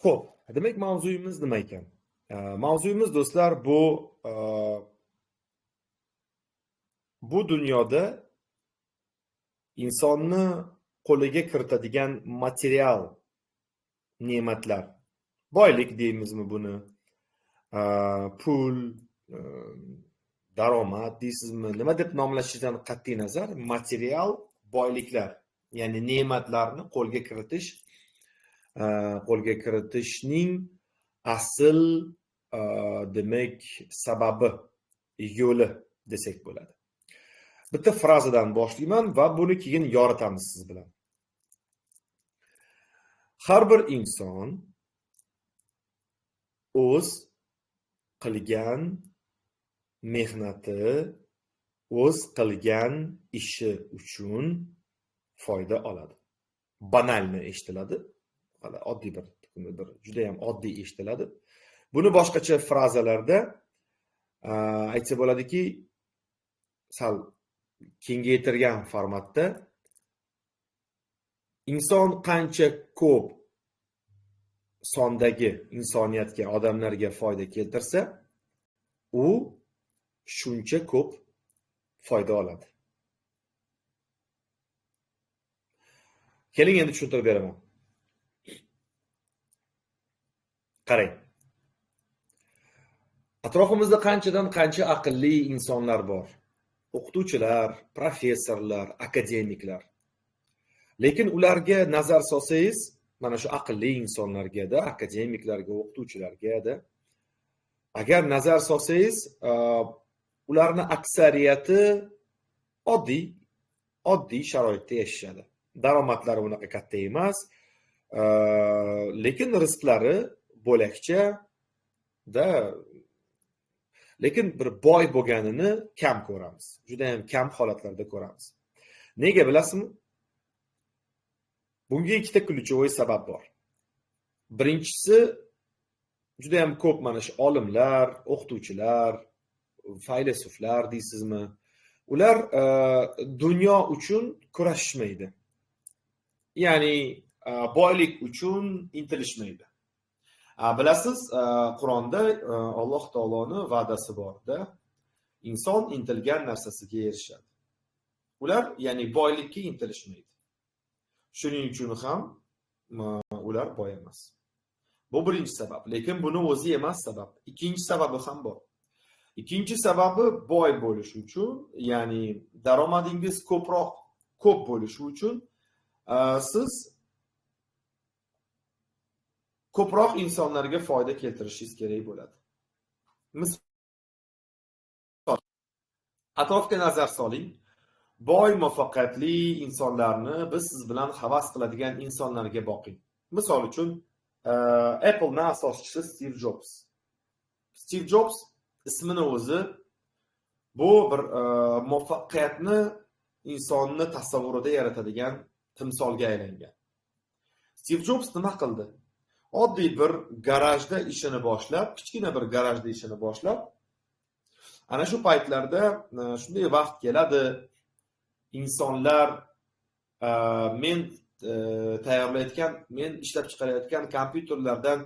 Xo'p, demak mavzuyimiz nima ekan? Mavzuyimiz do'stlar bu dunyoda insonni qo'liga kiritadigan material ne'matlar. Boylik deymizmi buni? Pul, daromad deysizmi? Nima deb nomlashingizdan qat'iy nazar, material boyliklar, ya'ni ne'matlarni qo'lga kiritish, qo'lga kiritishning asl demak sababi, yo'li desak bo'ladi. Bitta frazadan boshlayman va buni keyin yoritamiz siz bilan. Har bir inson o'z qilgan mehnati, o'z qilgan ishi uchun foyda oladi. Banalni eshitiladi. Hali oddiy bir juda ham oddiy eshitiladi. Buni boshqacha frazalarda aytsa bo'ladiki, sal kengaytirgan formatda inson qancha ko'p sondagi insoniyatga, odamlarga foyda keltirsa, u shuncha ko'p foyda oladi. Keling, endi tushuntirib beraman. Qarang. Atrofimizda qanchadan qancha aqlli insonlar bor. O'qituvchilar, professorlar, akademiklar. Lekin ularga nazar solsangiz, mana shu aqlli insonlarga-da, akademiklarga, o'qituvchilarga-da agar nazar solsangiz, ularni aksariyati oddiy sharoitda yashashadi. Daromadlari unaqa katta emas, lekin rizqlari bo'lakcha da, lekin bir boy bo'lganini kam ko'ramiz. Juda ham kam holatlarda ko'ramiz. Nega bilasizmi? Bunga ikkita ключевой sabab bor. Birinchisi, juda ham ko'p mana shu olimlar, o'qituvchilar, faylasuflar deysizmi? Ular dunyo uchun kurashishmaydi. Ya'ni boylik uchun intilishmaydi. Bilasiz, Qur'onda Alloh taoloning va'dasi bor-da. Inson intilgan narsasiga erishadi. Ular, ya'ni boylikka intilishmaydi. Shuning uchun ham ular boy emas. Bu birinchi sabab, lekin buni o'zi emas sabab. Ikkinchi sababi ham bor. Ikkinchi sababi boy bo'lish uchun, ya'ni daromadingiz ko'proq ko'p bo'lishi uchun siz ko'proq insonlarga foyda keltirishingiz kerak bo'ladi. Misol, atrofga nazar soling. Boy, muvaffaqiyatli insonlarni biz siz bilan havas qiladigan insonlarga boqing. Misol uchun, Apple'ning asoschisi Steve Jobs. Steve Jobs ismini o'zi bu bir muvaffaqiyatni insonni tasavvurida yaratadigan timsolga aylangan. Steve Jobs nima qildi? Oddiy bir garajda ishini boshlab, kichkina bir garajda ishini boshlab, ana shu paytlarda shunday vaqt keladi, insonlar men tayyorlayotgan, men ishlab chiqarayotgan kompyuterlardan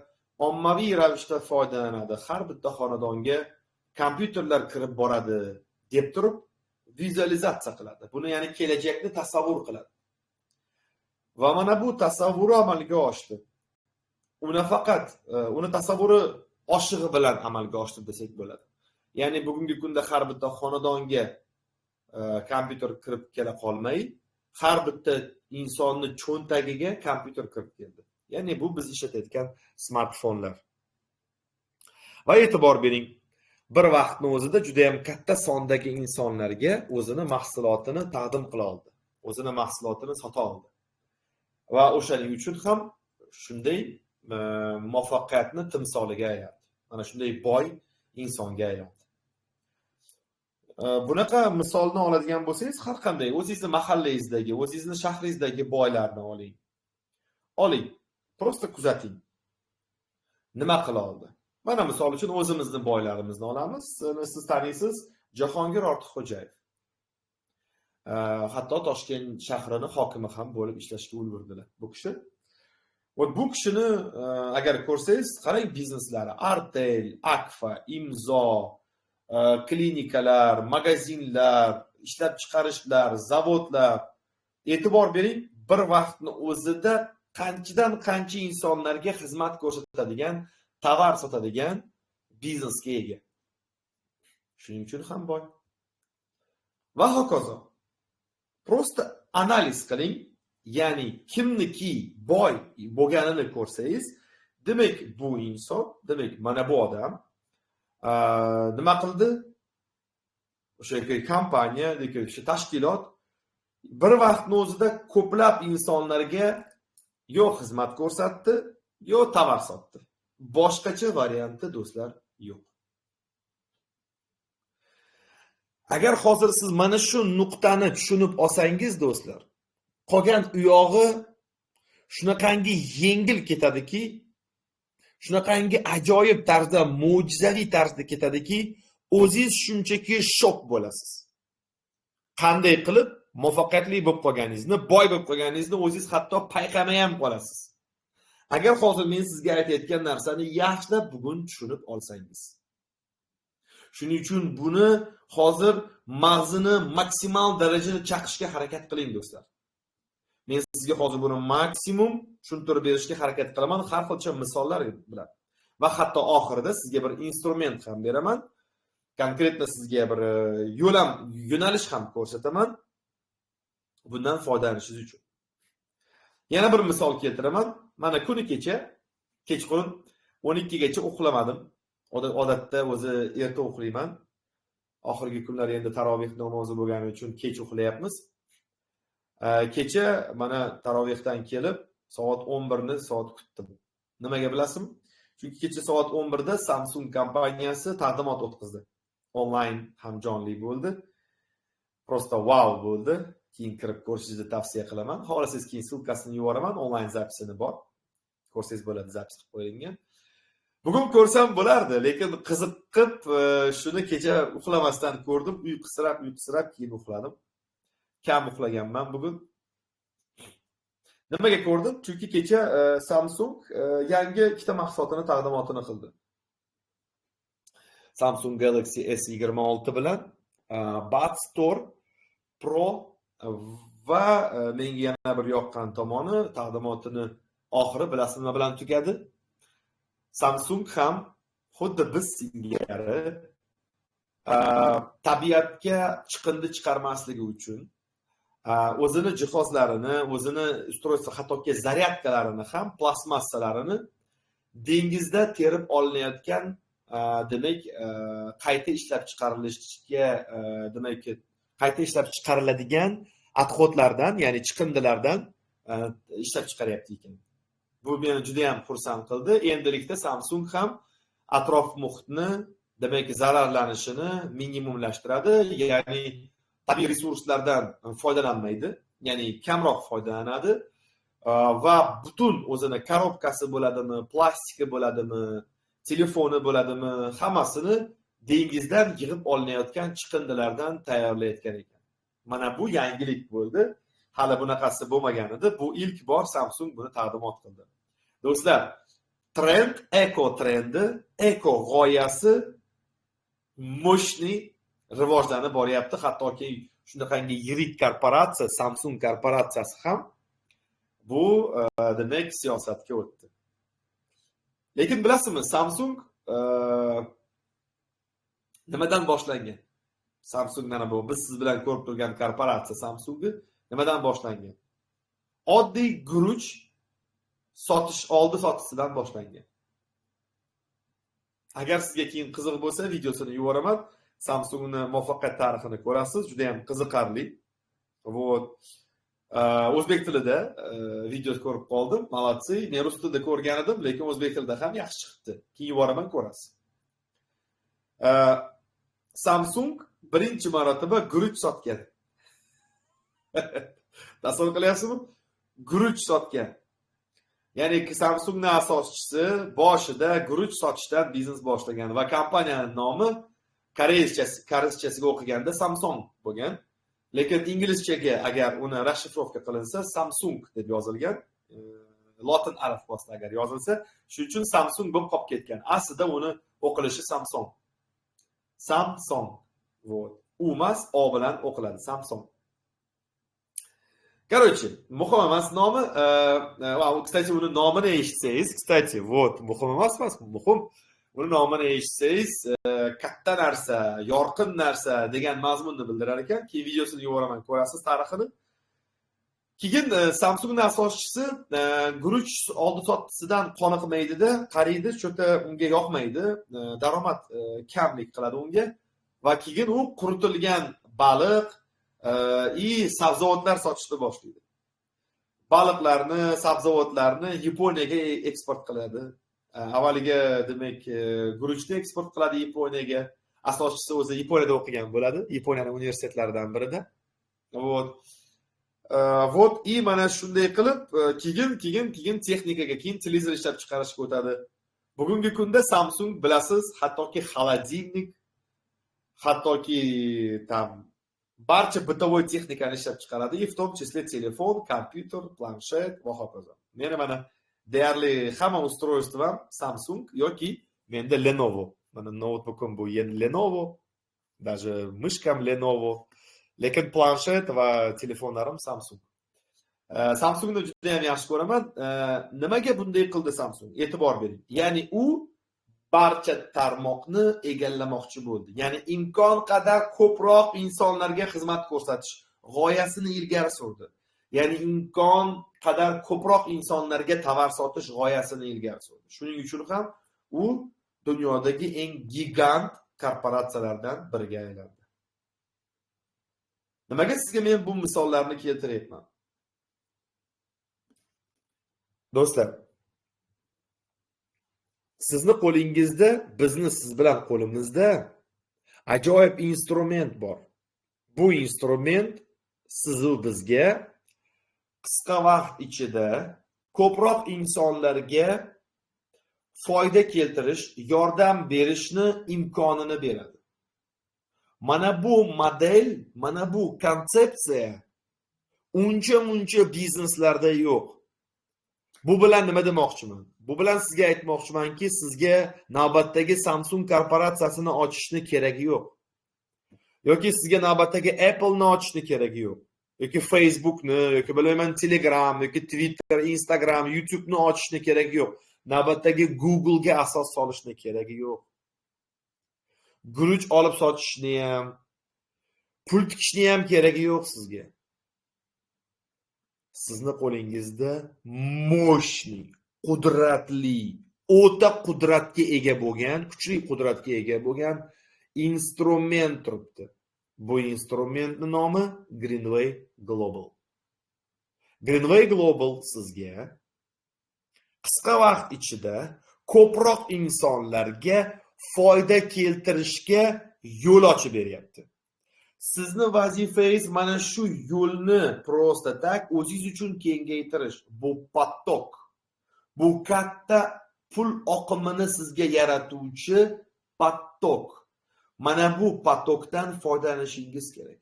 ommaviy ravishda foydalanadi. Har bitta xonadonga kompyuterlar kirib boradi deb turib vizualizatsiya qiladi. Buni, ya'ni kelajakni tasavvur qiladi. Va mana bu tasavvuri amalga oshdi. Uni faqat uni tasavvuri oshig'i bilan amalga oshdi desak bo'ladi. Ya'ni bugungi kunda har bitta xonadonga kompyuter kirib kela qolmay, har bitta insonni cho'ntagiga kompyuter kirib keldi. Ya'ni bu biz ishlatayotgan smartfonlar. Va e'tibor bering, bir vaqtni o'zida juda ham katta sondagi insonlarga o'zini mahsulotini taqdim qila oldi. O'zini mahsulotini sota oldi. Va o'shaning uchun ham shunday muvaffaqiyatni timsoliga aylandi. Mana shunday boy insonga aylandi. Bunaqa misolni oladigan bo'lsangiz, har qanday o'zingizni mahallangizdagi, o'zingizni shahringizdagi boylarni oling. Oling, prosta kuzating. Nima qila oldi? Mana misol uchun o'zimizni boylarimizni olamiz. Siz taniysiz Jahongir Ortiqxo'jayev. Hatto Toshkent shahrini hokimi ham bo'lib ishlashga ulgurdilar bu kishi. Va bu kishini agar ko'rsangiz, qarang bizneslari: Artel, Akfa, Imzo, klinikalar, magazinlar, ishlab chiqarishlar, zavodlar. E'tibor bering, bir vaqtni o'zida qanchadan qancha insonlarga xizmat ko'rsatadigan, tovar sotadigan biznesga ega. Shuning uchun ham boy. Va hokazo. Просто analiz qiling, ya'ni kimniki boy bo'lganini ko'rsangiz, demak bu inson, demak mana bu odam nima qildi? O'sha kompaniya yoki o'sha tashkilot bir vaqtni o'zida ko'plab insonlarga yo xizmat ko'rsatdi, yo tovar sotdi. Boshqacha varianti do'stlar yo'q. Agar hozir siz mana shu nuqtani tushunib olsangiz do'stlar, qolgan uyog'i shunaqangi yengil ketadiki, shunaqangi ajoyib tarzda, mo'jizaviy tarzda ketadiki, o'zingiz shunchaki shok bo'lasiz. Qanday qilib muvaffaqiyatli bo'lib qolganingizni, boy bo'lib qolganingizni o'zingiz hatto payqamay ham qolasiz. Agar hozir men sizga aytayotgan narsani yaxshilab bugun tushunib olsangiz. Shuning uchun buni hozir mag'zini maksimal darajada chaqishga harakat qiling do'stlar. Men sizga hozir buni maksimum tushuntirib berishga harakat qilaman, har xilcha misollar bilan. Va hatto oxirida sizga bir instrument ham beraman. Konkretно sizga bir yo'l ham, yo'nalish ham ko'rsataman. Bundan foydalanishingiz uchun. Yana bir misol keltiraman. Mana kuni kecha kechqurun 12 gacha uxlamadim. Odatda o'zi erta uxlayman. Oxirgi kunlar endi taroveh namozi bo'lgani uchun kech uxlayapmiz. Kecha mana tarovehdan kelib soat 11 ni soat kutdim. Nimaga bilasizmi? Chunki kecha soat 11 da Samsung kompaniyasi taqdimot o'tkazdi. Onlayn ham jonli bo'ldi. Просто wow bo'ldi. Keyin kirib ko'rishingizni tavsiya qilaman. Xohlasangiz keyin ссылкасini yuboraman, onlayn zapisini bor. Ko'rsangiz bo'ladi, zapis qilib qo'yilgan. Bugun ko'rsam bo'lardi, lekin qiziqib shuni kecha uxlamasdan ko'rdim, uyqusirab keyin uxladim. Kam uxlaganman bugun. Nimaga ko'rdim? Chunki kecha Samsung yangi ikkita mahsulotini taqdimotini qildi. Samsung Galaxy S26 bilan Buds Store Pro va menga yana bir yoqqan tomoni taqdimotini oxiri bilasizmi nima bilan tugadi? Samsung ham xuddi biz singari tabiatga chiqindi chiqarmasligi uchun o'zini jihozlarini, o'zini устройство, hattoki zaryadkalarini ham, plastmassalarini dengizda terib olinayotgan, demak, qayta ishlab chiqarilishga, demak, qayta ishlab chiqariladigan отходlardan, ya'ni chiqindilardan ishlab chiqaryapti ekan. Bu meni juda ham xursand qildi. Endilikda Samsung ham atrof muhitni, demak, zararlanishini minimumlashtiradi, ya'ni tabiiy resurslardan foydalanmaydi, ya'ni kamroq foydalanadi va butun o'zini korobkasi bo'ladimi, plastiki bo'ladimi, telefoni bo'ladimi, hammasini dengizdan yig'ib olinayotgan chiqindilardan tayyorlayotgan ekan. Mana bu yangilik bo'ldi. Hali bunaqasi bo'lmagan edi. Bu ilk bor Samsung buni taqdimot qildi. Do'stlar, trend, eko trendi, eko g'oyasi мощный rivojlanib boryapti. Hattoki shunaqangi yirik korporatsiya, Samsung korporatsiyasi ham bu demak siyosatga o'tdi. Lekin bilasizmi, Samsung nimadan boshlangan? Samsung mana bu biz siz bilan ko'rib turgan korporatsiya Samsung'i nimadan boshlangan? Oddiy guruch sotish oldi sotisidan boshlangan. Agar sizga keyin qiziq bo'lsa, videosini yuboraman. Samsung'ni muvaffaqiyat tarixini ko'rasiz, juda ham qiziqarli. Вот. O'zbek tilida video ko'rib qoldim. Молодцы. Men rus tilida ko'rgan edim, lekin o'zbek tilida ham yaxshi chiqibdi. Keyin yuboraman, ko'rasiz. Samsung birinchi marotaba guruch sotgan. Tasavvur qilyapsizmi? Guruch sotgan. Ya'ni Samsungning asoschisi boshida guruch sotishdan biznes boshlagan va kompaniyaning nomi koreyschasiga o'qiganda Samsung bo'lgan. Lekin inglizchaga agar uni расшифровка qilinsa Samsung deb yozilgan. Lotin alifbosida agar yozilsa, shuning uchun Samsung bo'lib qolib ketgan. Aslida uni o'qilishi Samsung. Samsung. Вот. U emas, O bilan o'qiladi, Samsung. Короче, muhim emas nomi. Кстати, uni nomini eshitsangiz, кстати, вот, muhim emas, muhim. Uni nomini eshitsangiz, katta narsa, yorqin narsa degan mazmunni bildirar ekan. Keyin videosini yuboraman, ko'rasiz tarixini. Keyin Samsungning asoschisi guruch oldi sotdisidan qoniqmaydida, qaraydi, что-то unga yoqmaydi, daromad kamlik qiladi unga va keyin u quritilgan baliq и sabzavotlar sotishni boshlaydi. Baliqlarni, sabzavotlarni Yaponiyaga eksport qiladi. Avvaliga, demak, guruchni eksport qiladi Yaponiyaga. Asoschisi o'zi Yaponiyada o'qigan bo'ladi, Yaponiyaning universitetlaridan birida. Вот. Вот и mana shunday qilib keyin texnikaga, keyin televizor ishlab chiqarishga o'tadi. Bugungi kunda Samsung, bilasiz, hattoki холодильник, hattoki там barcha бытовой texnikani ishlab chiqaradi, и в том числе telefon, kompyuter, planshet va hokazo. Meni mana deyarli hamma устройство m Samsung yoki menda Lenovo. Mana noutbukim bu Lenovo, даже мышка m Lenovo. Lekin planshet va telefonlarim Samsung. Samsungni juda ham yaxshi ko'raman. Nimaga bunday qildi Samsung? E'tibor bering. Ya'ni u barcha tarmoqni egallamoqchi bo'ldi. Ya'ni imkon qadar ko'proq insonlarga xizmat ko'rsatish g'oyasini ilgari surdi. Ya'ni imkon qadar ko'proq insonlarga tovar sotish g'oyasini ilgari surdi. Shuning uchun ham u dunyodagi eng gigant korporatsiyalardan biriga aylandi. Nimaga sizga men bu misollarni keltiryapman? Do'stlar, sizni qo'lingizda, bizni siz bilan qo'limizda ajoyib instrument bor. Bu instrument sizu bizga qisqa vaqt ichida ko'proq insonlarga foyda keltirish, yordam berishni imkonini beradi. Mana bu model, mana bu konsepsiya uncha-muncha bizneslarda yo'q. Bu bilan nima demoqchiman? Bu bilan sizga aytmoqchimanki, sizga navbatdagi Samsung korporatsiyasini ochishni keragi yo'q. Yoki sizga navbatdagi Apple'ni ochishni keragi yo'q. Yoki Facebook'ni, yoki bilmayman Telegram, yoki Twitter, Instagram, YouTube'ni ochishni keragi yo'q. Navbatdagi Google'ga asos solishni keragi yo'q. Guruch olib sotishni ham, pul tikishni ham keragi yo'q sizga. Sizni qo'lingizda мощный, qudratli, o'ta qudratga ega bo'lgan, kuchli qudratga ega bo'lgan instrument turibdi. Bu instrumentning nomi Greenway Global. Greenway Global sizga qisqa vaqt ichida ko'proq insonlarga foyda keltirishga yo'l ochib beryapti. Sizni vazifangiz mana shu yo'lni просто так o'zingiz uchun kengaytirish. Bu поток. Bu katta pul oqimini sizga yaratuvchi поток. Mana bu поток dan foydalanishingiz kerak.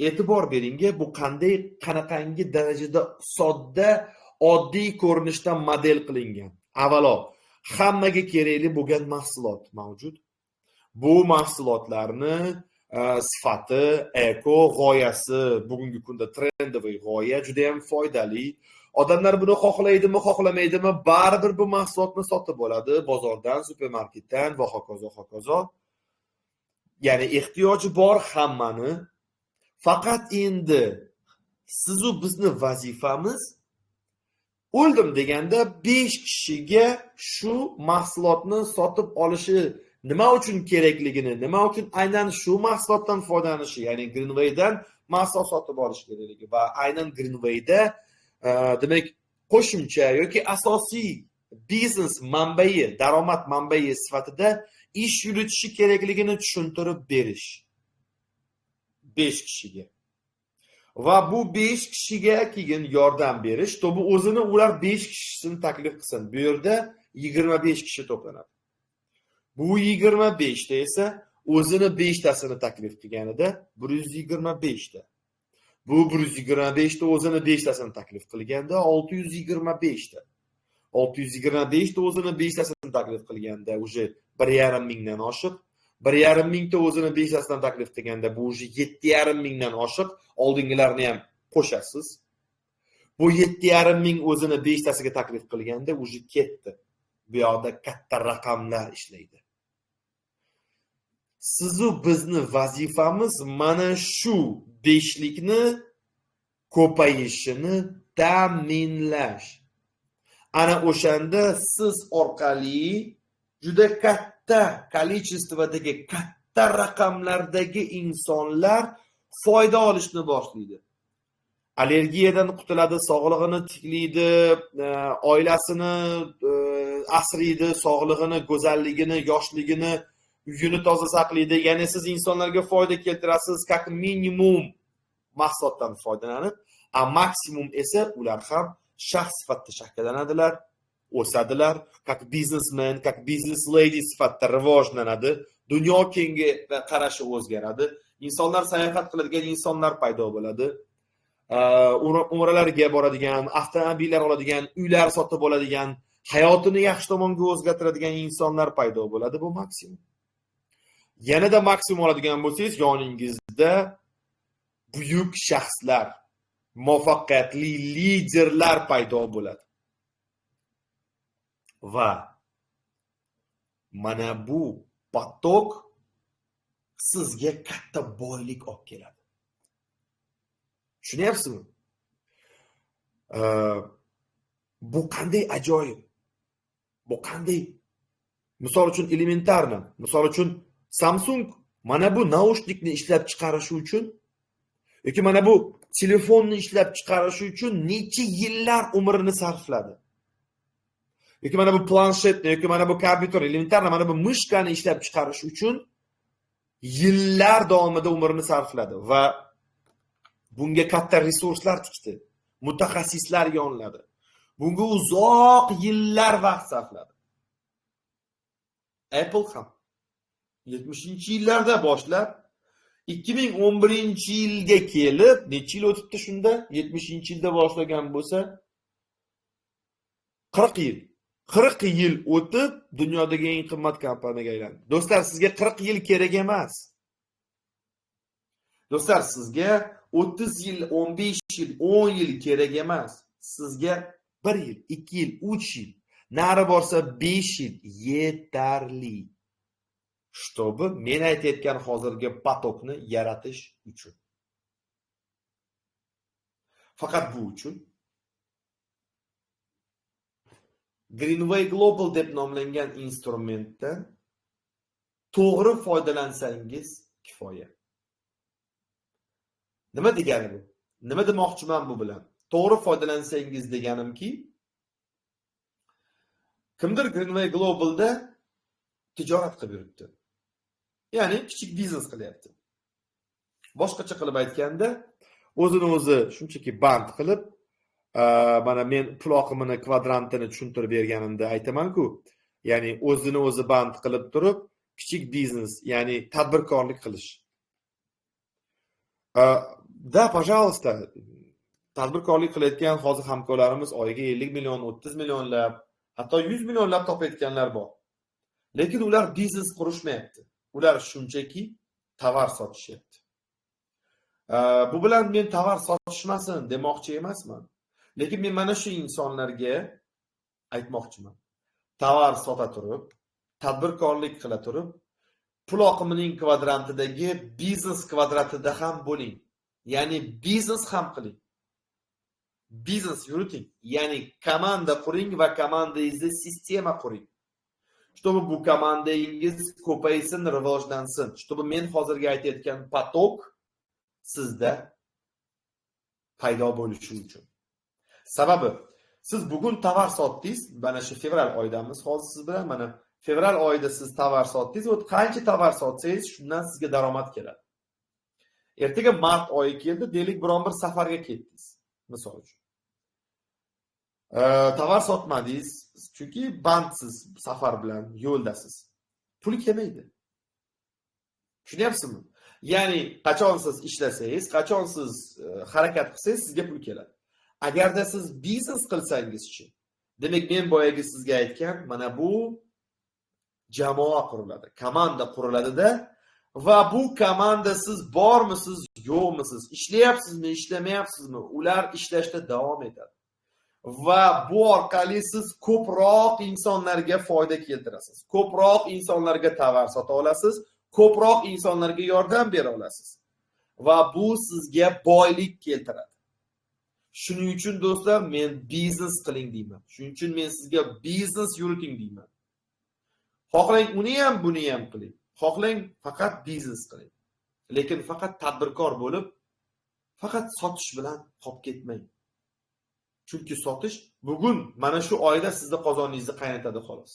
E'tibor bering, bu qanday, qanaqangi darajada sodda, oddiy ko'rinishda model qilingan. Avvalo, hammaga kerakli bo'lgan mahsulot mavjud. Bu mahsulotlarni sifati, eko g'oyasi bugungi kunda трендовый g'oya, juda ham foydali. Odamlar buni xohlaydimi, xohlamaydimi, baribir bu mahsulotni sotib oladi bozordan, supermarketdan va hokazo, hokazo. Ya'ni ehtiyoji bor hammani. Faqat endi sizu bizni vazifamiz o'ldim deganda 5 kishiga shu mahsulotni sotib olishi nima uchun kerakligini, nima uchun aynan shu mahsulotdan foydalanishi, ya'ni Greenwaydan mahsulot sotib olish kerakligi va aynan Greenwayda demak qo'shimcha yoki asosiy biznes manbai, daromad manbai sifatida ish yuritishi kerakligini tushuntirib berish 5 kishiga. Va bu 5 kishiga keyin yordam berish, to bu o'zini ular 5 kishisini taklif qilsin. Bu yerda 25 kishi to'planadi. Bu 25 ta esa o'zini 5 tasini taklif qilganida 125 ta. Bu 125 ta o'zini 5 tasini taklif qilganda 625 ta. 625 ta o'zini 5 tasini taklif qilganda уже 1,5 mingdan oshiq. 1,5 mingta o'zini 5 tasidan taklif qilganda bu уже 7,5 mingdan oshiq. Oldingilarni ham qo'shasiz. Bu 7,5 ming o'zini 5 tasiga taklif qilganda уже ketdi. Bu yoqda katta raqamlar ishlaydi. Sizu bizni vazifamiz mana shu beshlikni ko'payishini ta'minlash. Ana o'shanda siz orqali juda katta количество dagi, katta raqamlardagi insonlar foyda olishni boshlaydi. Allergiyadan qutuladi, sog'lig'ini tiklaydi, oilasini asraydi, sog'lig'ini, go'zalligini, yoshligini, uyini toza saqlaydi. Ya'ni siz insonlarga foyda keltirasiz, как minimum mahsulotdan foydalanib, a maksimum esa ular ham shaxs sifatida shakllanadilar, o'sadilar, как biznesmen, как biznes lady sifatida rivojlanadi, dunyo kengi qarashi o'zgaradi, insonlar sayohat qiladigan insonlar paydo bo'ladi, umralarga boradigan, avtomobillar oladigan, uylar sotib oladigan, hayotini yaxshi tomonga o'zgartiradigan insonlar paydo bo'ladi. Bu maksimum. Yanada maksimum oladigan bo'lsangiz, yoningizda buyuk shaxslar, muvaffaqiyatli liderlar paydo bo'ladi. Va mana bu поток sizga katta boylik olib keladi. Tushunyapsizmi? Bu qanday ajoyib. Bu qanday? Misol uchun элементарно, misol uchun Samsung mana bu наушник ni ishlab chiqarishi uchun yoki mana bu telefonni ishlab chiqarishi uchun necha yillar umrini sarfladi. Yoki mana bu planshetni yoki mana bu kompyuter, элементарно mana bu мышка ni ishlab chiqarish uchun yillar davomida umrini sarfladi va bunga katta resurslar tikdi, mutaxassislar yolladi. Bunga uzoq yillar vaqt sarfladi. Apple ham 70-yillarda boshlab 2011-yilga kelib, necha yil o'tibdi shunda? 70-yilda boshlagan bo'lsa 40 yil. 40 yil o'tib dunyodagi eng qimmat kompaniyaga aylandi. Do'stlar, sizga 40 yil kerak emas. Do'stlar, sizga 30 yil, 15 yil, 10 yil kerak emas. Sizga 1 yil, 2 yil, 3 yil, nari borsa 5 yil yetarli. Чтобы men aytayotgan hozirgi поток ni yaratish uchun. Faqat bu uchun Greenway Global deb nomlangan instrumentdan to'g'ri foydalansangiz kifoya. Nima degani bu? Nima demoqchiman bu bilan? To'g'ri foydalansangiz deganimki, kimdir Greenway Globalda tijorat qilib yuribdi. Ya'ni kichik biznes qilyapti. Boshqacha qilib aytganda, o'zini o'zi shunchaki band qilib, mana men pul oqimini kvadrantini tushuntirib berganimda aytaman-ku, ya'ni o'zini o'zi band qilib turib, kichik biznes, ya'ni tadbirkorlik qilish. Да, пожалуйста, tadbirkorlik qilayotgan hozir hamkorlarimiz oyiga 50 million, 30 millionlab, hatto 100 millionlab topayotganlar bor. Lekin ular biznes qurishmayapti. Ular shunchaki tovar sotishyapti. Bu bilan men tovar sotishmasin demoqchi emasman. Lekin men mana shu insonlarga aytmoqchiman. Tovar sota turib, tadbirkorlik qila turib, pul oqimining kvadrantidagi biznes kvadratida ham bo'ling. Ya'ni biznes ham qiling. Biznes yuriting. Ya'ni komanda quring va komandangizda sistema quring. Чтобы bu komandangiz ko'paysin, rivojlansin. Чтобы men hozirgi aytayotgan поток sizda paydo bo'lishi uchun. Sababi siz bugun tovar sotdingiz, mana shu fevral oyidamiz hozir siz bilan, mana fevral oyida siz tovar sotdingiz, va qancha tovar sotsangiz shundan sizga daromad keladi. Ertaga mart oyi keldi, deylik biron bir safarga ketdingiz, misol uchun. Tovar sotmadingiz, chunki bandsiz, safar bilan yo'ldasiz. Pul kelmaydi. Tushunyapsizmi? Ya'ni qachon siz ishlasangiz, qachon siz harakat qilsangiz sizga pul keladi. Agarda siz biznes qilsangizchi, Demak, men boyagi sizga aytgan mana bu jamoa quriladi, komanda quriladida va bu komanda siz bormisiz, yo'qmisiz, ishlayapsizmi, ishlamayapsizmi, ular ishlashda davom etadi. Va bu orqali siz ko'proq insonlarga foyda keltirasiz, ko'proq insonlarga tovar sota olasiz, ko'proq insonlarga yordam bera olasiz. Va bu sizga boylik keltiradi. Shuning uchun do'stlar, men biznes qiling deyman. Shuning uchun men sizga biznes yuriting deyman. Xohlang uni ham, buni ham qiling. Xohlang faqat biznes qiling. Lekin faqat tadbirkor bo'lib, faqat sotish bilan qolib ketmang. Chunki sotish bugun mana shu oyda sizni qozoningizni qaynatadi xolos.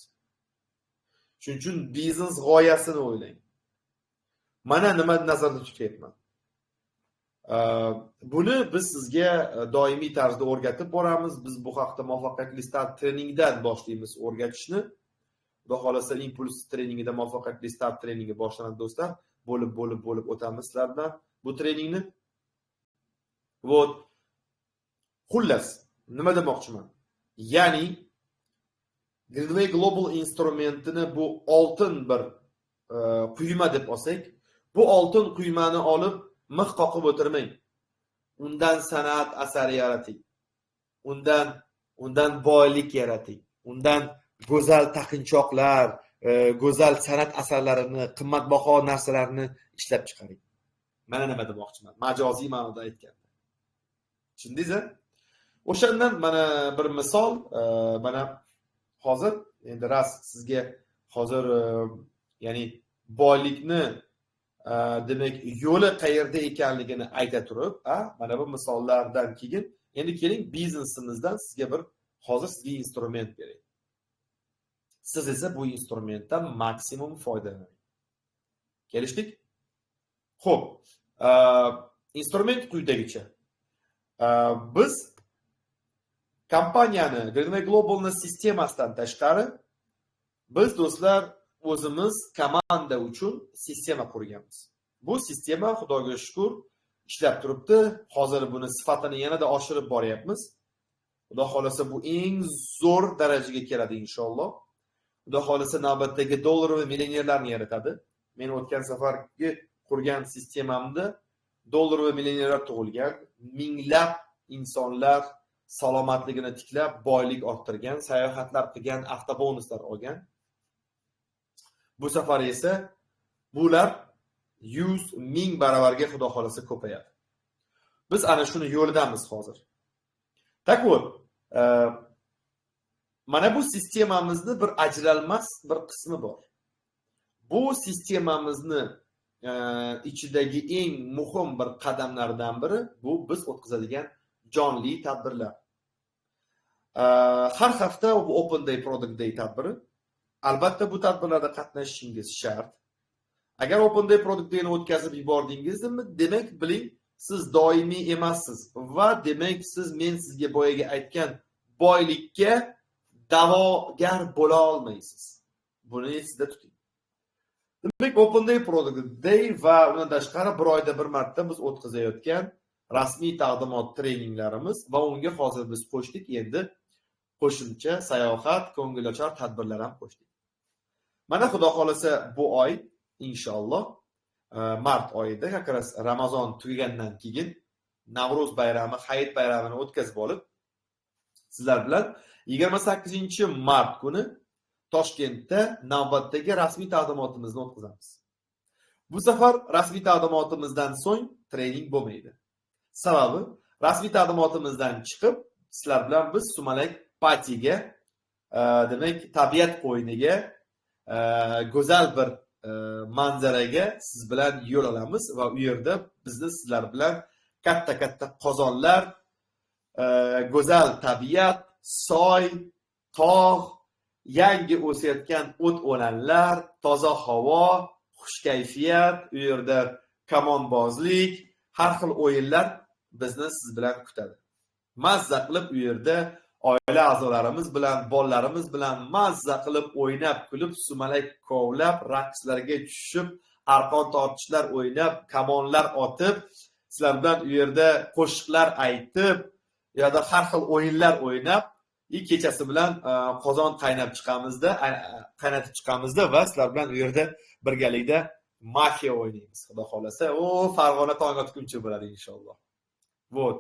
Shuning uchun biznes g'oyasini o'ylang. Mana nima nazarda tutyapman. Buni biz sizga doimiy tarzda o'rgatib boramiz. Biz bu haqda muvaffaqiyatli start treningdan boshlaymiz o'rgatishni. Xudo xolasa impuls treningida muvaffaqiyatli start treningi boshlanadi do'stlar. Bo'lib o'tamiz sizlar bilan bu treningni. Вот. Xullas, nima demoqchiman? Ya'ni Greenway Global instrumentini bu oltin bir quyma deb olsak, bu oltin quymani olib mix qoqib o'tirmang. Undan san'at asari yarating. Undan boylik yarating. Undan go'zal taqinchoqlar, go'zal san'at asarlarini, qimmatbaho narsalarni ishlab chiqaring. Mana nima demoqchiman, majoziy ma'noda aytganda. Tushundingiz-a? O'shandan mana bir misol, mana hozir endi rast sizga hozir ya'ni boylikni demak yo'li qayerda ekanligini ayta turib, mana bu misollardan keyin endi keling biznesimizdan sizga bir hozir sizga instrument beray. Siz esa bu instrumentdan maksimum foydalaning. Kelishdik? Xo'p, instrument quyidagicha. Biz kompaniyani Greenway Global'ni sistemasidan tashqari biz do'stlar o'zimiz komanda uchun sistema qurganmiz. Bu sistema Xudoga shukr ishlab turibdi. Hozir buni sifatini yanada oshirib boryapmiz. Xudo xolasa bu eng zo'r darajaga keladi inshaalloh. Xudo xolasa navbatdagi dollar va millionerlarni yaratadi. Men o'tgan safargi qurgan sistemamda dollar va millionerlar tug'ilgan, minglab insonlar salomatligini tiklab, boylik orttirgan, sayohatlar qilgan, avtobonuslar olgan. Bu safar esa bular 100 ming baravarga Xudo xolasa ko'payadi. Biz ana shuni yo'lidamiz hozir. Tak вот, mana bu sistemamizni bir ajralmas bir qismi bor. Bu sistemamizni ichidagi eng muhim bir qadamlardan biri bu biz o'tkazadigan jonli tadbirlar. Har hafta bu Open Day, Product Day tadbiri. Albatta bu tadbirlarda qatnashishingiz shart. Agar Open Day, Product Dayni o'tkazib yubordingizmi, demak biling, siz doimiy emassiz va demak siz men sizga boyagi aytgan boylikka da'vogar bo'la olmaysiz. Buni esingizda tuting. Demak, Open Day, Product Day va undan tashqari bir oyda bir marta biz o'tkazayotgan rasmiy taqdimot treninglarimiz va unga hozir biz qo'shdik endi qo'shimcha sayohat, ko'ngilochar tadbirlar ham qo'shdik. Mana Xudo xolasa bu oy inshaalloh mart oyida как раз Ramazon tugagandan keyin Navro'z bayrami, Hayit bayramini o'tkazib olib sizlar bilan 28-mart kuni Toshkentda navbatdagi rasmiy taqdimotimizni o'tkazamiz. Bu safar rasmiy taqdimotimizdan so'ng trening bo'lmaydi. Sababi rasmiy taqdimotimizdan chiqib sizlar bilan biz Sumalak patiga, demak tabiat qo'yniga, go'zal bir manzaraga siz bilan yo'l olamiz va u yerda bizni sizlar bilan katta-katta qozonlar, go'zal tabiat, soy, tog', yangi o'sayotgan o't-o'lanlar, toza havo, xush kayfiyat, u yerda kamonbozlik, har xil o'yinlar bizni siz bilan kutadi. Mazza qilib u yerda oila a'zolarimiz bilan, bolalarimiz bilan mazza qilib o'ynab, kulib, sumalak kovlab, raqslarga tushib, arqon tortishlar o'ynab, kamonlar otib, sizlar bilan u yerda qo'shiqlar aytib, u yerda har xil o'yinlar o'ynab, Kechasi bilan qozon qaynab chiqamizda, qaynatib chiqamizda va sizlar bilan u yerda birgalikda mafiya o'ynaymiz. Xudo xolasa, o Farg'ona tong otguncha bo'ladi inshaalloh. Вот.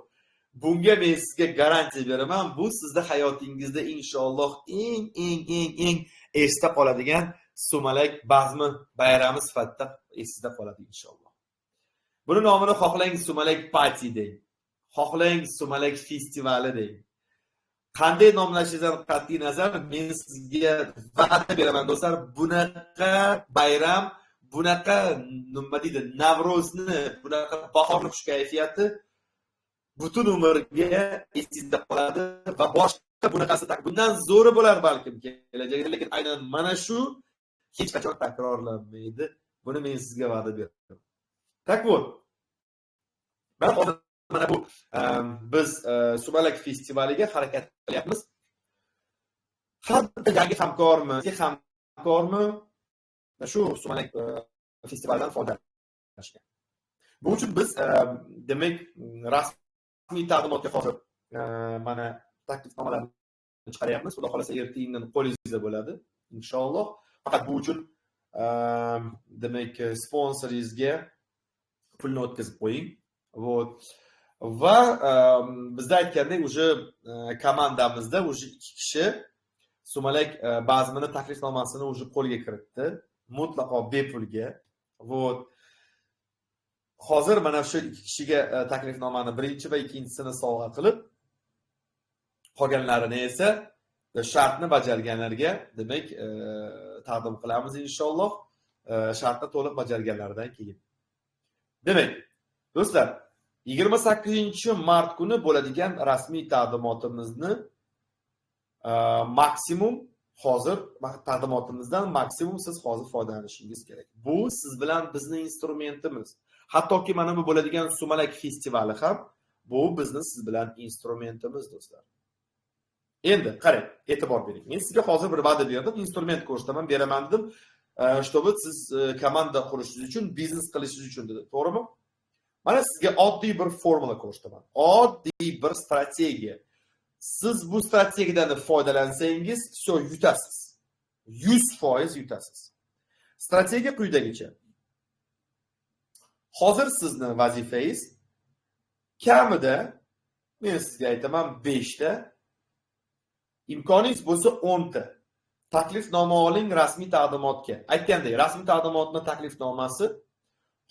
Bunga men sizga garantiya beraman. Bu sizda hayotingizda inshaalloh eng eng eng eng esda qoladigan sumalak bazmi bayrami sifatida esingizda qoladi inshaalloh. Buni nomini xohlang sumalak party deng. Xohlang sumalak festivali deng. Qanday nomlashingizdan qat'iy nazar, men sizga va'da beraman do'stlar, bunaqa bayram, bunaqa nima deydi, Navro'zni, bunaqa bahorni xush kayfiyati butun umrga esingizda qoladi va boshqa bunaqasi bundan zo'ri bo'lar balkim kelajakda, lekin aynan mana shu hech qachon takrorlanmaydi. Buni men sizga va'da beraman. Так вот. Mana hozir mana bu biz sumalak festivaliga harakat qilyapmiz. Har bitta yangi hamkormi, hamkormi shu sumalak festivalidan foydalanishgan. Bu uchun biz demak rasmiy taqdimotga hozir mana taklifnomalarni chiqaryapmiz. Xudo xolasa erta-indin qo'lingizda bo'ladi inshaalloh. Faqat bu uchun demak sponsoringizga pulni o'tkazib qo'ying. Вот. Va bizda aytgandek, уже komandamizda уже 2 kishi sumalak bazmini taklifnomasini уже qo'lga kiritdi. Mutlaqo bepulga. Вот. Hozir mana shu 2 kishiga taklifnomani birinchi va ikkinchisini sovg'a qilib, qolganlarini esa shartni bajarganlarga demak taqdim qilamiz inshaalloh. Shartni to'liq bajarganlaridan keyin. Demak, do'stlar, 28-mart kuni bo'ladigan rasmiy taqdimotimizni maksimum hozir taqdimotimizdan maksimum siz hozir foydalanishingiz kerak. Bu siz bilan bizning instrumentimiz. Hattoki mana bu bo'ladigan sumalak festivali ham bu bizni siz bilan instrumentimiz do'stlar. Endi qarang, e'tibor bering. Men sizga hozir bir va'da berdim, instrument ko'rsataman, beraman dedim, чтобы siz komanda qurishingiz uchun, biznes qilishingiz uchun dedim. To'g'rimi? Mana sizga oddiy bir formula ko'rsataman. Oddiy bir strategiya. Siz bu strategiyadan foydalansangiz, всё, yutasiz. 100% yutasiz. Strategiya quyidagicha. Hozir sizni vazifangiz kamida, men sizga aytaman, 5 ta, imkoningiz bo'lsa 10 ta taklifnoma oling rasmiy taqdimotga. Aytgandek, rasmiy taqdimotning taklifnomasi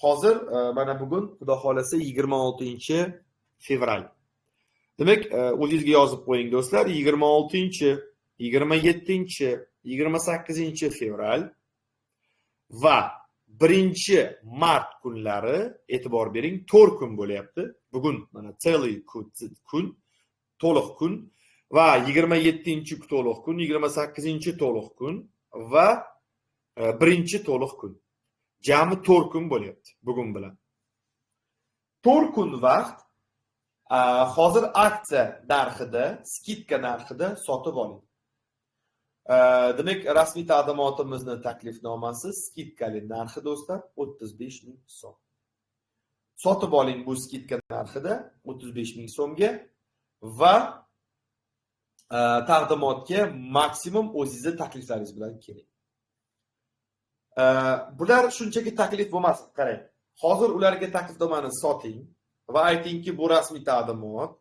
hozir mana bugun Xudo xolasa 26-fevral. Demak, o'zingizga yozib qo'ying do'stlar, 26, 27, 28-fevral va 1-mart kunlari e'tibor bering, 4 kun bo'lyapti. Bugun mana целый kun, to'liq kun va 27 to'liq kun, 28 to'liq kun va 1 to'liq kun. Jami 4 kun bo'lyapti bugun bilan. 4 kun vaqt hozir aksiya narxida, скидка narxida sotib oling. Demak, rasmiy taqdimotimizni taklifnomasi скидка li narxi do'stlar 35 ming so'm. Sotib oling bu скидка narxida 35 ming so'mga va taqdimotga maksimum o'zingizni takliflaringiz bilan keling. Bular shunchaki taklif bo'lmas, qarang. Hozir ularga taklifnomani soting va aytingki, bu rasmiy taqdimot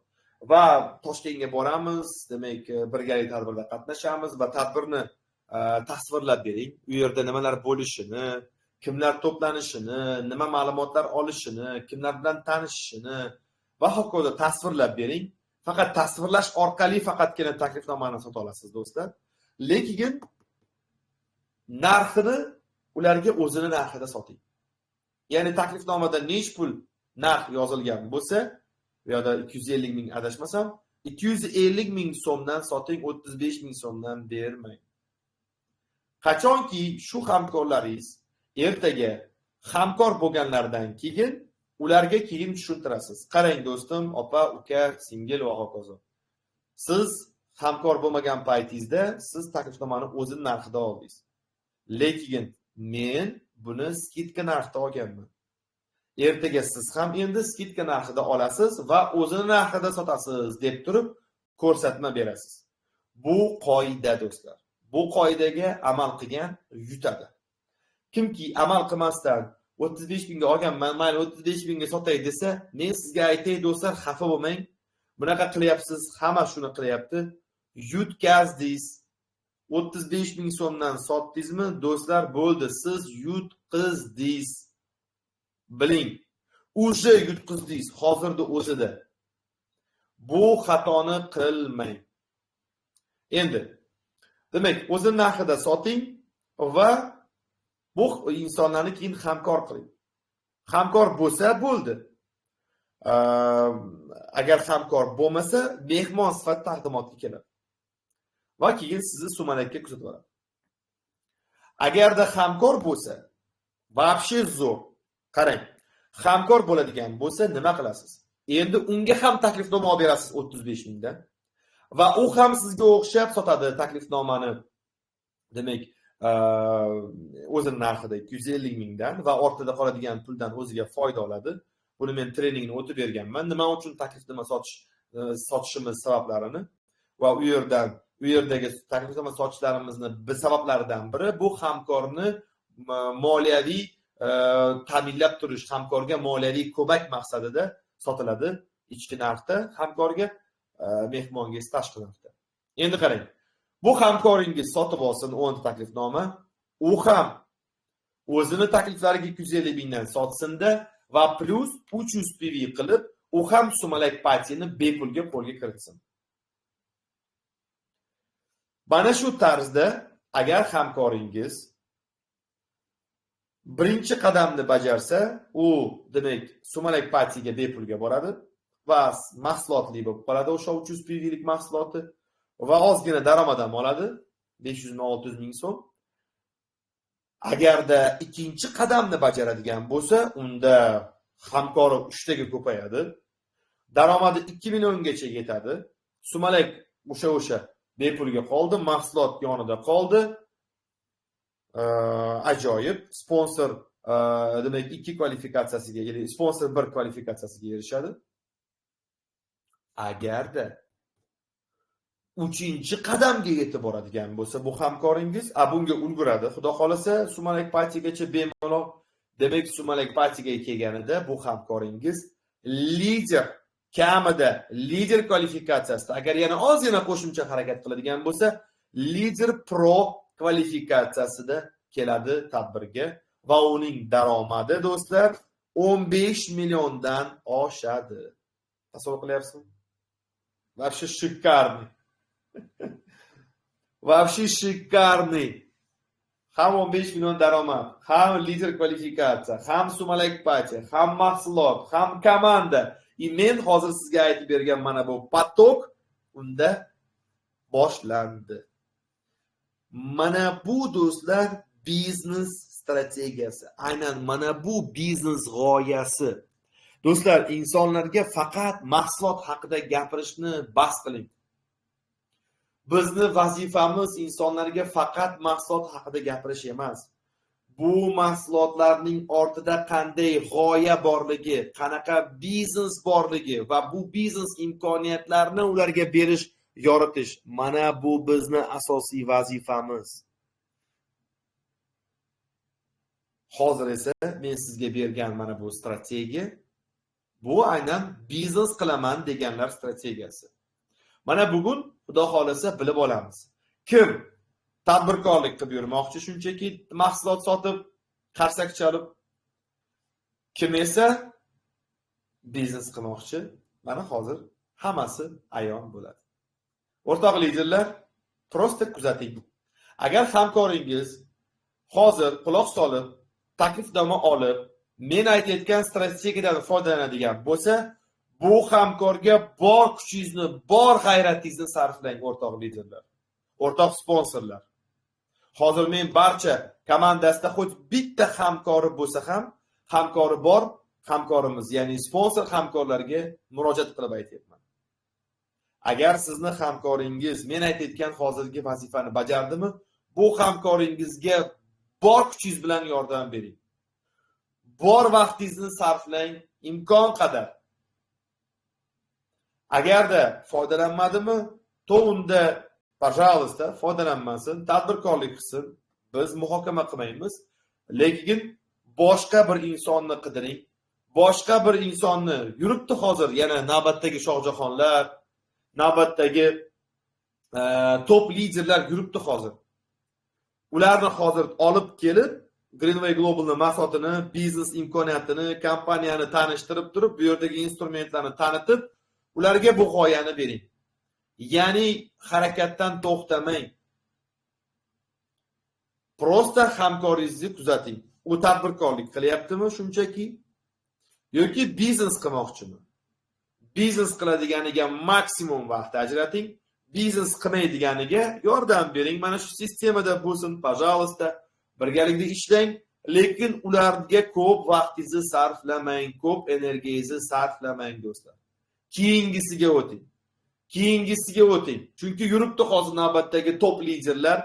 va Toshkentga boramiz, demak, birgalikda tadbirda qatnashamiz va tadbirni tasvirlab bering. U yerda nimalar bo'lishini, kimlar to'planishini, nima ma'lumotlar olishini, kimlar bilan tanishishini va hokazo tasvirlab bering. Faqat tasvirlash orqali faqatgina taklifnomani sota olasiz do'stlar. Lekin narxini ularga o'zini narxida soting. Ya'ni taklifnomada nech pul narx yozilgan bo'lsa, bu yerda 250 ming adashmasam, 250 ming so'mdan soting, 35 ming so'mdan bermang. Qachonki shu hamkorlaringiz ertaga hamkor bo'lganlaridan keyin ularga keyin tushuntirasiz. Qarang do'stim, opa, uka, singil va hokazo. Siz hamkor bo'lmagan paytingizda siz taklifnomani o'zini narxida oldingiz. Lekin men buni скидка narxida olganman. Ertaga siz ham endi скидка narxida olasiz va o'zini narxida sotasiz deb turib ko'rsatma berasiz. Bu qoida do'stlar. Bu qoidaga amal qilgan yutadi. Kimki amal qilmasdan 35 mingga olganman, mayli 35 mingga sotay desa, men sizga aytay do'stlar, xafa bo'lmang. Bunaqa qilyapsiz, hamma shuni qilyapti. Yutkazdingiz. 35 ming so'mdan sotdingizmi, do'stlar, bo'ldi, siz yutqizdingiz. Biling, o'sha yutqizdingiz hozirda o'zida. Bu xatoni qilmang. Endi, demak, o'zi narxida soting va bu insonlarni keyin hamkor qiling. Hamkor bo'lsa bo'ldi. Agar hamkor bo'lmasa, mehmon sifatida taqdimotga keladi. Va keyin sizni sumalakka kuzatib boradi. Agarda hamkor bo'lsa, вообще zo'r. Qarang, hamkor bo'ladigan bo'lsa nima qilasiz? Endi unga ham taklifnoma olib berasiz 35 mingdan. Va u ham sizga o'xshab sotadi taklifnomani. Demak, o'zini narxida 250 mingdan va ortida qoladigan puldan o'ziga foyda oladi. Buni men treningni o'tib berganman. Nima uchun taklifnoma sotishimiz sabablarini va u yerdagi taklifnoma sotishlarimizni sabablaridan biri bu hamkorni moliyaviy ta'minlab turish, hamkorga moliyaviy ko'mak maqsadida sotiladi ichki narxda hamkorga, mehmonga esa tashqi narxda. Endi qarang, bu hamkoringiz sotib olsin 10 ta taklifnoma, u ham o'zini takliflariga 250 mingdan sotsinda va plus 300 PV qilib, u ham sumalak patini bepulga qo'lga kiritsin. Mana shu tarzda agar hamkoringiz birinchi qadamni bajarsa, u demak sumalak patiga bepulga boradi va mahsulotli bo'lib qoladi o'sha 300 PVlik mahsuloti va ozgina daromad ham oladi, 500 ming 600 ming so'm. Agarda ikkinchi qadamni bajaradigan bo'lsa, unda hamkori 3 taga ko'payadi. Daromadi 2 milliongacha yetadi. Sumalak o'sha bepulga qoldi, mahsulot yonida qoldi. Ajoyib. Sponsor demak 2 kvalifikatsiyasiga, sponsor 1 kvalifikatsiyasiga erishadi. Agarda 3-qadamga yetib boradigan bo'lsa bu hamkoringiz, bunga ulguradi. Xudo xolasa sumalak patigacha bemalol. Demak, sumalak patiga kelganida bu hamkoringiz lider, kamida lider kvalifikatsiyasida, agar yana ozgina qo'shimcha harakat qiladigan bo'lsa, lider pro kvalifikatsiyasida keladi tadbirga va uning daromadi do'stlar 15 milliondan oshadi. Tasavvur qilyapsizmi? Вообще шикарный. Вообще шикарный. Ham 15 million daromad, ham lider kvalifikatsiya, ham sumalak pati, ham mahsulot, ham komanda. Men hozir sizga aytib bergan mana bu potok unda boshlandi. Mana bu do'stlar biznes strategiyasi. Aynan mana bu biznes g'oyasi. Do'stlar, insonlarga faqat mahsulot haqida gapirishni bas qiling. Bizni vazifamiz insonlarga faqat mahsulot haqida gapirish emas. Bu mahsulotlarning ortida qanday g'oya borligi, qanaqa biznes borligi va bu biznes imkoniyatlarini ularga berish, yoritish. Mana bu bizni asosiy vazifamiz. Hozir esa men sizga bergan mana bu strategiya, bu aynan biznes qilaman deganlar strategiyasi. Mana bugun Xudo xolasa bilib olamiz. Kim tadbirkorlik qilib yurmoqchi, shunchaki mahsulot sotib, qarsak chalib, kim esa biznes qilmoqchi, mana hozir hammasi ayon bo'ladi. O'rtoq liderlar, prosta kuzating. Agar hamkoringiz hozir quloq solib, taklifnoma olib, men aytayotgan strategiyadan foydalanadigan bo'lsa, bu hamkorga bor kuchingizni, bor g'ayratingizni sarflang, o'rtoq liderlar, o'rtoq sponsorlar. Hozir men barcha komandasida xuddi bitta hamkori bo'lsa ham, hamkori bor hamkorimiz, ya'ni sponsor hamkorlarga murojaat qilib aytyapman. Agar sizni hamkoringiz men aytayotgan hozirgi vazifani bajardimi, bu hamkoringizga bor kuchingiz bilan yordam bering. Bor vaqtingizni sarflang imkon qadar. Agarda foydalanmadimi, to unda Пожалуйста, foydalanmasin, tadbirkorlik qilsin. Biz muhokama qilmaymiz. Lekin boshqa bir insonni qidiring. Boshqa bir insonni yuribdi hozir yana navbatdagi Shohjahonlar, navbatdagi top liderlar yuribdi hozir. Ularni hozir olib kelib, Greenway Globalni mahsulotini, biznes imkoniyatini, kompaniyani tanishtirib turib, bu yerdagi instrumentlarni tanitib, ularga bu g'oyani bering. Ya'ni harakatdan to'xtamang. Prosta hamkoringizni kuzating. U tadbirkorlik qilyaptimi shunchaki yoki biznes qilmoqchimi? Biznes qiladiganiga maksimum vaqt ajrating. Biznes qilmaydiganiga yordam bering. Mana shu sistemada bo'lsin, пожалуйста, birgalikda ishlang, lekin ularga ko'p vaqtingizni sarflamang, ko'p energiyangizni sarflamang do'stlar. Keyingisiga o'ting. Keyingisiga o'ting. Chunki yuribdi hozir navbatdagi top liderlar,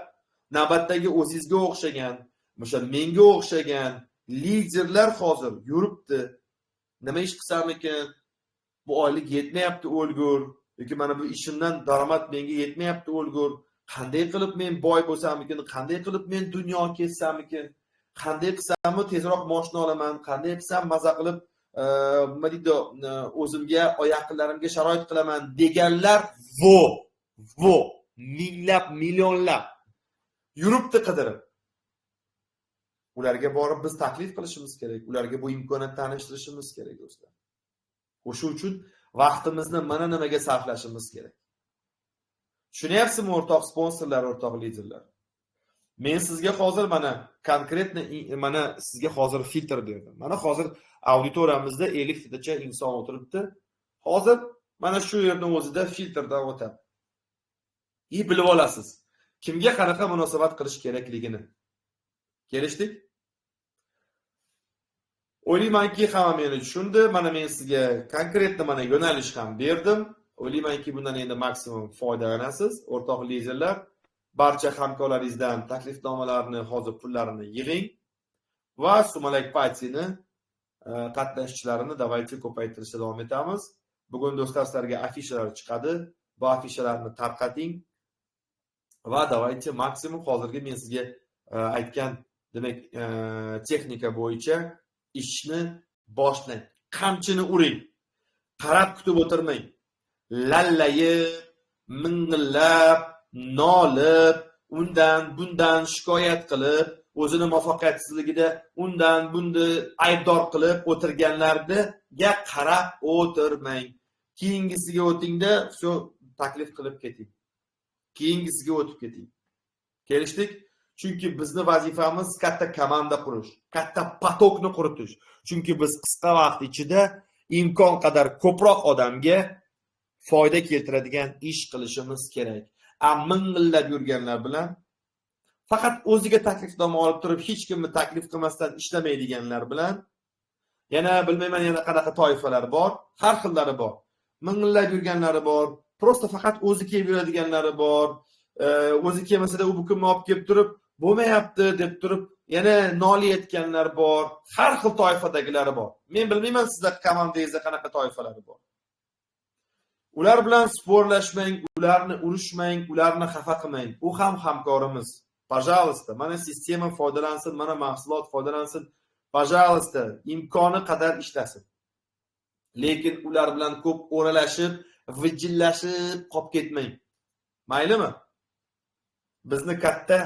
navbatdagi o'zingizga o'xshagan, o'sha menga o'xshagan liderlar hozir yuribdi. Nima ish qilsam ekan? Bu oylik yetmayapti o'lgur, yoki mana bu ishimdan daromad menga yetmayapti o'lgur. Qanday qilib men boy bo'lsam ekan? Qanday qilib men dunyo kezsam ekan? Qanday qilsam tezroq mashina olaman? Qanday qilsam maza qilib nima deydi, o'zimga, yaqinlarimga sharoit qilaman deganlar vo minglab, millionlab yuribdi qidirib. Ularga borib biz taklif qilishimiz kerak, ularga bu imkoniyatni tanishtirishimiz kerak do'stlar. O'sha uchun vaqtimizni mana nimaga sarflashimiz kerak. Tushunyapsizmi o'rtoq sponsorlar, o'rtoq liderlar? Men sizga hozir mana konkretно mana sizga hozir filtr berdim. Mana hozir auditoriyamizda 50 tacha inson o'tiribdi. Hozir mana shu yerning o'zida filtrdan o'tadi. И bilib olasiz, kimga qanaqa munosabat qilish kerakligini. Kelishdik? O'ylaymanki, hamma meni tushundi. Mana men sizga konkretно mana yo'nalish ham berdim. O'ylaymanki, bundan endi maksimum foydalanasiz. O'rtoq liderlar, barcha hamkorlaringizdan taklifnomalarni, hozir pullarini yig'ing va Sumalak Party'ni qatnashchilarini давайте ko'paytirishda davom etamiz. Bugun do'stlar sizlarga afishalar chiqadi. Bu afishalarni tarqating va давайте maksimum hozirgi men sizga aytgan, demak, texnika bo'yicha ishni boshlang. Qamchini uring. Qarab kutib o'tirmang. Lallayib, ming'illab, nolib, undan bundan shikoyat qilib, o'zini muvaffaqiyatsizligida undan buni aybdor qilib o'tirganlarga qarab o'tirmang. Keyingisiga o'tingda, shu taklif qilib keting. Keyingisiga o'tib keting. Kelishdik? Chunki bizni vazifamiz katta komanda qurish, katta potokni quritish. Chunki biz qisqa vaqt ichida imkon qadar ko'proq odamga foyda keltiradigan ish qilishimiz kerak. Ming'illab yurganlar bilan, faqat o'ziga taklifnoma olib turib hech kimni taklif qilmasdan ishlamaydiganlar bilan, yana bilmayman yana qanaqa toifalar bor, har xillari bor. Ming'illab yurganlari bor, prosta faqat o'zi kelib yuradiganlari bor. O'zi kelmasa-da u bu kunni olib kelib turib, bo'lmayapti deb turib, yana noliyotganlar bor. Har xil toifadagilari bor. Men bilmayman sizda komandangizda qanaqa toifalari bor. Ular bilan sporlashmang, ularni urushmang, ularni xafa qilmang. U ham hamkorimiz. Пожалуйста, mana sistema foydalansin, mana mahsulot foydalansin. Пожалуйста, imkoni qadar ishlasin. Lekin ular bilan ko'p o'ralashib, vijillashib qolib ketmang. Maylimi? Bizni katta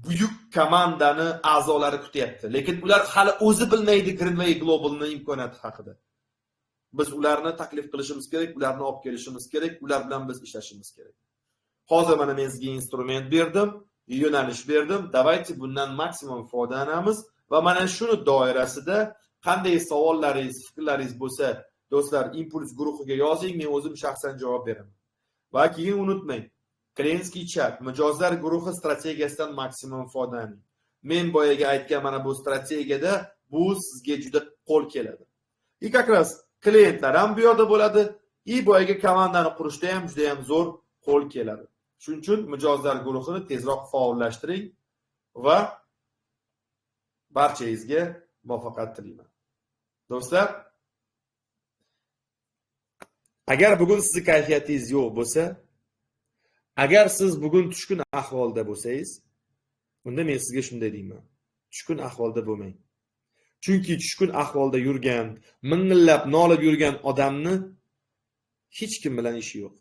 buyuk komandani a'zolari kutyapti. Lekin ular hali o'zi bilmaydi Greenway Globalning imkoniyati haqida. Biz ularni taklif qilishimiz kerak, ularni olib kelishimiz kerak, ular bilan biz ishlashimiz kerak. Hozir mana men sizga instrument berdim, yo'nalish berdim. Давайте bundan maksimum foydalanamiz va mana shuni doirasida qanday savollaringiz, fikrlaringiz bo'lsa, do'stlar, Impuls guruhiga yozing, men o'zim shaxsan javob beraman. Va keyin unutmang, Klientskiy chat, mijozlar guruhi strategiyasidan maksimum foydalaning. Men boyaga aytgan mana bu strategiyada bu sizga juda qo'l keladi. И как раз klientlar ham bu yerda bo'ladi, и boyaga komandani qurishda ham juda ham zo'r qo'l keladi. Shuning uchun mijozlar guruhini tezroq faollashtiring va barchangizga muvaffaqiyat tilayman. Do'stlar, agar bugun sizni kayfiyatingiz yo'q bo'lsa, Agar siz bugun tushkun ahvolda bo'lsangiz, unda men sizga shunday deyman: tushkun ahvolda bo'lmang. Chunki tushkun ahvolda yurgan, ming'illab nolib yurgan odamni hech kim bilan ishi yo'q.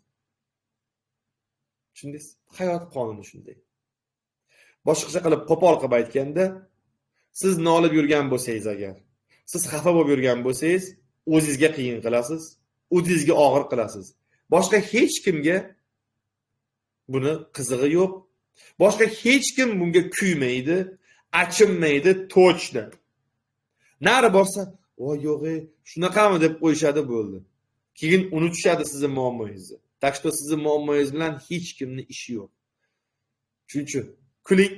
Tushundingiz? Hayot qonuni shunday. Boshqacha qilib, qo'pol qilib aytganda, siz nolib yurgan bo'lsangiz agar, siz xafa bo'lib yurgan bo'lsangiz, o'zingizga qiyin qilasiz, o'zingizga og'ir qilasiz. Boshqa hech kimga buni qizig'i yo'q. Boshqa hech kim bunga kuymaydi, achinmaydi, точно. Nari borsa, "Voy, yo'q, shunaqami?" deb qo'yishadi, bo'ldi. Keyin unutishadi sizni muammongizni. Так что sizni muammongiz bilan hech kimni ishi yo'q. Shuning uchun kuling,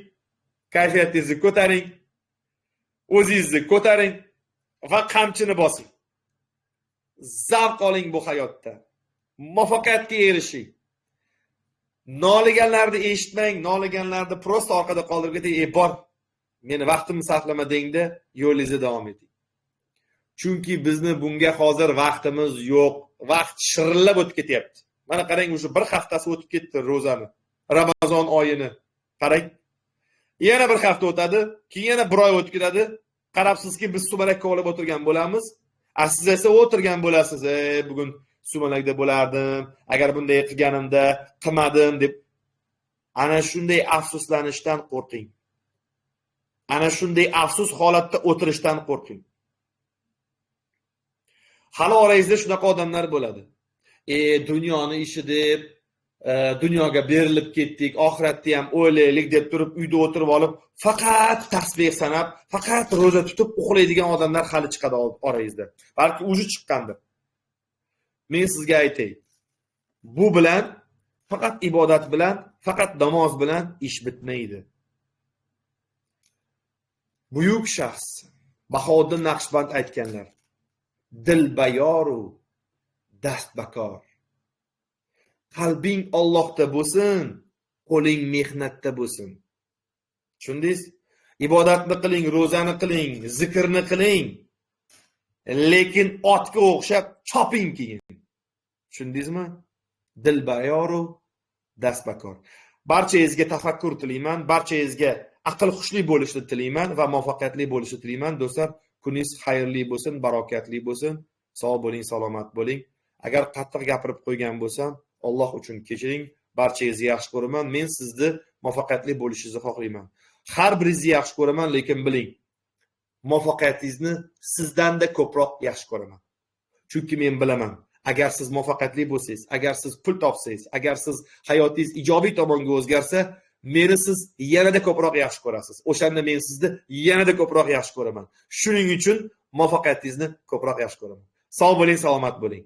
kayfiyatingizni ko'taring, o'zingizni ko'taring va qamchini bosing. Zavq oling bu hayotda. Muvaffaqiyatga erishing. Noliganlarni eshitmang, noliganlarni просто orqada qoldirib keting. "Ey, bor, meni vaqtimni sarflama" dengda, yo'lingizda davom eting. Chunki bizni bunga hozir vaqtimiz yo'q. Vaqt shirillab o'tib ketyapti. Mana qarang, o'sha bir haftasi o'tib ketdi ro'zani. Ramazon oyini. Qarang. Yana bir hafta o'tadi, keyin yana bir oy o'tib ketadi. Qarabsizki, biz sumalak kovlab o'tirgan bo'lamiz. A siz esa o'tirgan bo'lasiz. "Ey, bugun sumalakda bo'lardim, agar bunday qilganimda, qilmadim" deb. Ana shunday afsuslanishdan qo'rqing. Ana shunday afsus holatda o'tirishdan qo'rqing. Hali orangizda shunaqa odamlar bo'ladi. Dunyoni ishi deb, dunyoga berilib ketdik, oxiratni ham o'ylaylik deb turib uyda o'tirib olib, faqat tasbeh sanab, faqat ro'za tutib uxlaydigan odamlar hali chiqadi orangizda. Balki уже chiqqandir. Men sizga aytay. Bu bilan, faqat ibodat bilan, faqat namoz bilan ish bitmaydi. Buyuk shaxs Bahodir Naqshband aytganlar: "Dil bayoru dast bakor." Qalbing Allohda bo'lsin, qo'ling mehnatda bo'lsin. Tushundingiz? Ibodatni qiling, ro'zani qiling, zikrni qiling. Lekin otga o'xshab choping keyin. Tushundingizmi? Dil bayoru dast bakor. Barchangizga tafakkur tilayman, barchangizga aql hushli bo'lishni tilayman va muvaffaqiyatli bo'lishni tilayman. Do'stlar, kuningiz xayrli bo'lsin, barokatli bo'lsin. Sog' bo'ling, salomat bo'ling. Agar qattiq gapirib qo'ygan bo'lsam, Alloh uchun kechiring. Barchangizni yaxshi ko'raman. Men sizni muvaffaqiyatli bo'lishingizni xohlayman. Har biringizni yaxshi ko'raman, lekin biling, muvaffaqiyatingizni sizdanda ko'proq yaxshi ko'raman. Chunki men bilaman, agar siz muvaffaqiyatli bo'lsangiz, agar siz pul topsangiz, agar siz hayotingiz ijobiy tomonga o'zgarsa, meni siz yanada ko'proq yaxshi ko'rasiz. O'shanda men sizni yanada ko'proq yaxshi ko'raman. Shuning uchun muvaffaqiyatingizni ko'proq yaxshi ko'raman. Sog' bo'ling, salomat bo'ling.